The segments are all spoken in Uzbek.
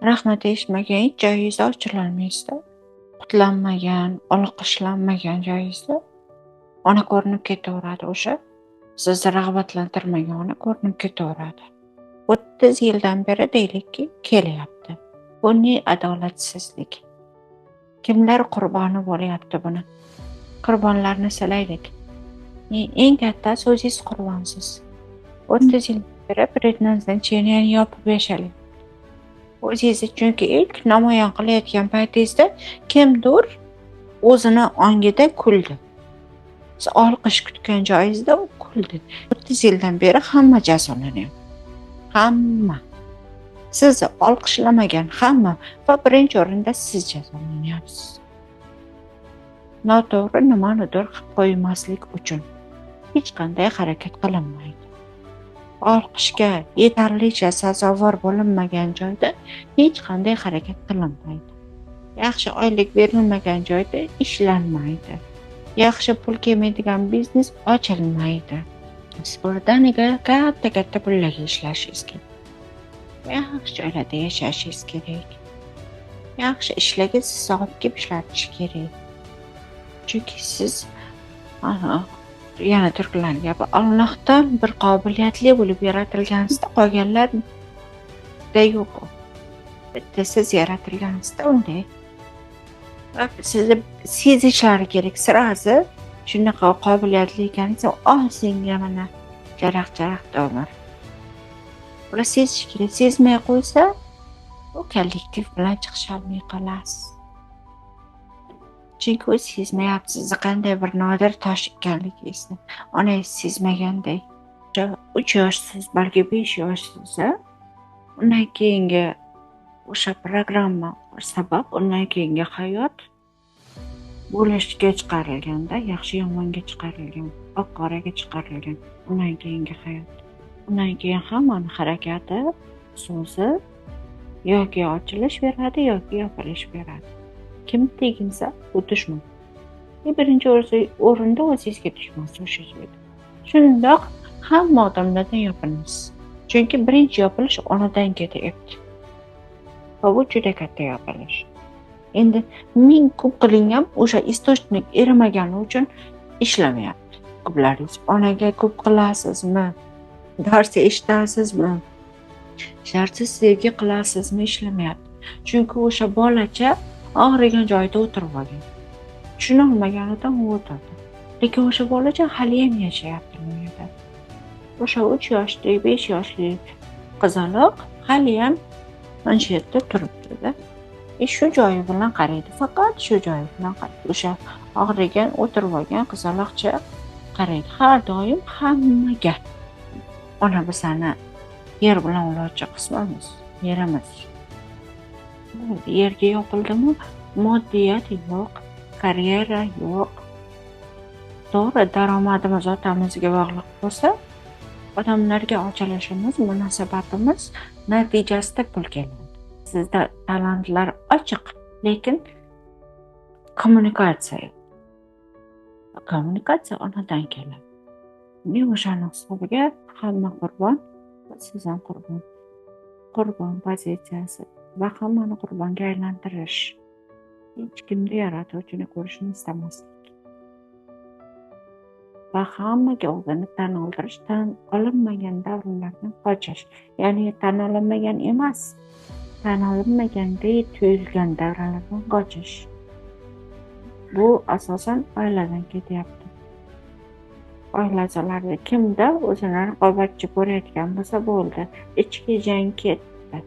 Rahmat eshitmagan hech joyingizda ochilolmaysizda. Qutlanmagan, olqishlanmagan joyingizda ona ko'rinib ketaveradi o'sha. Sizni rag'batlantirmagan ona ko'rinib ketaveradi. 30 yildan beri deylikki kelyapti. Bu ne adolatsizlik. Kimlar qurboni bo'lyapti buni? Qurbonlarni silaylik. Eng kattasi o'zingiz qurbonsiz. 30 yil beri предназначение ni yopib yashalyapti. O'zingizni chunki ilk namoyon qilayotgan paytingizda kimdir o'zini ongida kuldi. Siz olqish kutgan joyingizda u kuldi. 30 yildan beri hamma jazolanyapti. Hamma. Sizni olqishlamagan hamma va birinchi o'rinda siz jazolanyapsiz. Noto'g'ri nimanidir qilib qo'ymaslik uchun hech qanday harakat qilinmaydi. Olqishga yetarlicha sazovor bo'linmagan joyda hech qanday harakat qilinmaydi. Yaxshi oylik berilmagan joyda ishlanmaydi. Yaxshi pul kelmaydigan biznes ochilmaydi. Siz birdaniga katta-katta pullarga ishlashingiz kerak. Yaxshi joylarda yashashingiz kerak. Yaxshi ishlarga sizni olib kelib ishlatish kerak. Chunki siz yana turklarning gapi, Allohdan bir qobiliyatli bo'lib yaratilgansizda, qolganlarda yo'q. Bitta siz yaratilgansizda unday. Va sizni sezishlari kerak сразу shunaqa qobiliyatli ekaningizni, "Oh, senga mana jaraq-jaraq umr." Ular sezishi kerak. Sezmay qo'ysa, u kollektiv bilan chiqisholmay qolasiz. Chunki u sezmayapti sizni qanday bir nodir tosh ekanligingizni. Onangiz sezmaganday. O'sha 3 yoshsiz, balki 5 yoshsiz, undan keyingi o'sha programma sabab undan keyingi hayot bo'lishga chiqarilganda, yaxshi yomonga chiqarilgan, oq qoraga chiqarilgan undan keyingi hayot. Undan keyin hammani harakati, so'zi yoki ochilish beradi, yoki yopilish beradi. Kim teginsa, u dushman. Birinchi o'rinda o'zingizga dushmansiz o'sha joyda. Shundoq hamma odamlardan yopilasiz. Chunki birinchi yopilish onadan ketyapti. Va bu juda katta yopilish. Endi ming kub qilingan o'sha источник erimagani uchun ishlamayapti. Kublaringiz onaga kub qilasizmi? Dars eshitasizmi? Shartsiz sevgi qilasizmi? Ishlamayapti. Chunki o'sha bolacha og'rigan joyida o'tirib olgan. Tushuna olmaganidan u o'tirdi. Lekin o'sha bolacha haliyam yashayapti dunyoda. O'sha 3 yoshli, 5 yoshli qizaloq haliyam mana shu yerda turibdi-da. Shu joyi bilan qaraydi, faqat shu joyi bilan qaraydi. O'sha og'rigan, o'tirib olgan qizaloqcha qaraydi. Har doim hammaga. Ona bizani yer bilan ulovchi qismimiz, yerimiz. Yerga yopildimi, moddiyat yo'q, karyera yo'q. To'g'ri, daromadimiz otamizga bog'liq bo'lsa, odamlarga ochilishimiz, munosabatimiz natijasida pul keladi. Sizda talantlar ochiq, lekin kommunikatsiya yo'q. Kommunikatsiya onadan keladi. Men o'shani hisobiga hamma qurbon, siz ham qurbon. Qurbon pozitsiyasi va hammani qurbonga aylantirish. Hech kimda yaratuvchini ko'rishni istamaslik. Va hammaga o'zini tan oldirish, tan olinmagan davrlardan qochish. Ya'ni tan olinmagan emas, tan olinmagandek tuyulgan davralardan qochish. Bu asosan oiladan ketyapti. Oila a'zolarida kimda o'zini raqobatchi ko'rayotgan bo'lsa bo'ldi, ichki jang ketdi.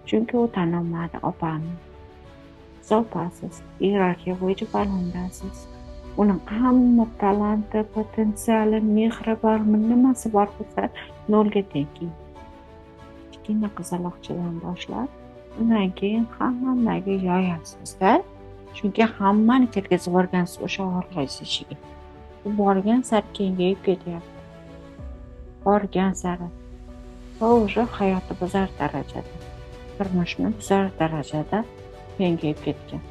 Chunki u tan olmadi opani. Siz opasiz, iyerarxiya bo'yicha balandasiz. Uni hamma talanti, potensiali, mehri bormi, nimasi bor bo'lsa nolga teng. Kichkina qizaloqchadan boshlab, undan keyin hammaga yoyasizda. Chunki hammani kirgizib yuborgansiz o'sha og'irlik ichiga. U borgan sari kengayib ketyapti. Borgan sari va уже hayoti buzar darajada, turmushni buzar darajada kengayib ketgan.